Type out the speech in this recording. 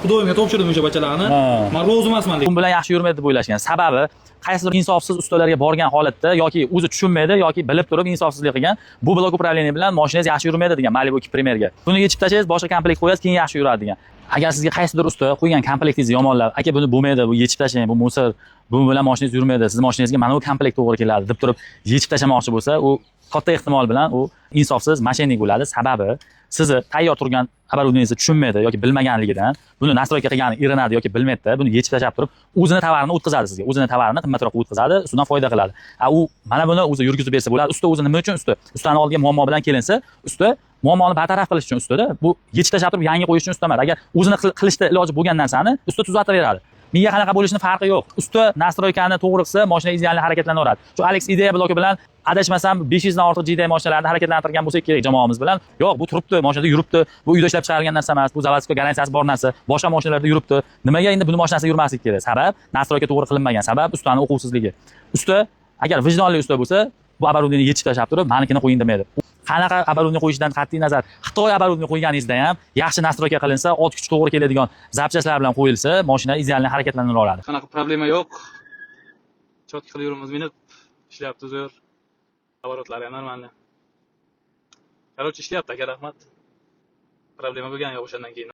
Xudoyimga topshirdim o'sha bachalarni. Man rozi emasman. Bu bilan yaxshi yurmaydi deb o'ylashgan. Sababi qaysidir insofsiz ustalarga borgan holatda yoki o'zi tushunmaydi yoki bilib turib insofsizlik qilgan. Bu блок управления bilan mashinangiz yaxshi yurmaydi degan Malibu 2 Premierga. Buni yechib tashlaysiz, boshqa komplekt qo'yasiz, keyin yaxshi yuradi degan. Agar sizga qaysidir usta qo'ygan komplektingizni yomonlab, "Aka, buni bo'lmaydi, bu yechib tashlang, bu мусор, bu bilan mashinangiz yurmaydi, sizni mashinangizga mana bu komplekt to'g'ri keladi" deb turib yechib tashlamoqchi bo'lsa, u katta ehtimol bilan u insofsiz мошенник bo'ladi. Sababi sizni tayyor turgan оборудование ngizni tushunmaydi yoki bilmaganligidan buni настройка qilgani erinadi yoki bilmaydida, buni yechib tashlab turib o'zini tovarini o'tkazadi sizga. O'zini tovarini qimmatroq o'tkazadi, ustidan foyda qiladi. A u mana buni o'zi yurgizib bersa bo'ladi. Usta o'zi nima uchun usta? Ustani oldiga muammo bilan kelinsa, usta muammoni bartaraf qilish uchun ustada, bu yechib tashlab turib yangi qo'yish uchun usta emas. Agar o'zini qilishda iloji bo'lgan narsani usta tuzataveradi. Miya qanaqa bo'lishini farqi yo'q. Usta настройка ni to'g'ri qilsa, mashina идеальный harakatlanaveradi. Shu Alex Idea bloki bilan adashmasam 500 dan ortiq GDI mashinalarni harakatlantirgan bo'lsak kerak jamoamiz bilan. Yo'q, bu turibdi, mashinada yuribdi. Bu uyda ishlab chiqarilgan narsa emas, bu заводской garantiyasi bor narsa. Boshqa mashinalarda yuribdi. Nimaga endi buni mashinasida yurmaslik kerak? Sabab настройка to'g'ri qilinmagan, sabab ustani uquvsizligi. Usta agar vijdonli usta bo'lsa, bu оборудование yechib tashlab turib, manikini qo'ying demaydi. Qanaqa оборудование qo'yishidan qat'iy nazar, Xitoy оборудование qo'yganingizda ham yaxshi настройка qilinsa, ot kuchi to'g'ri keladigan запчасть lar bilan qo'yilsa, mashina идеальный harakatlana oladi. Qanaqa problema yo'q. Чётко qilib yuribmiz, minib ishlayapti zo'r. Оборот lari ham нормально. Короче, ishlayapti aka, rahmat. Problema bo'lgani yo'q o'shandan keyin.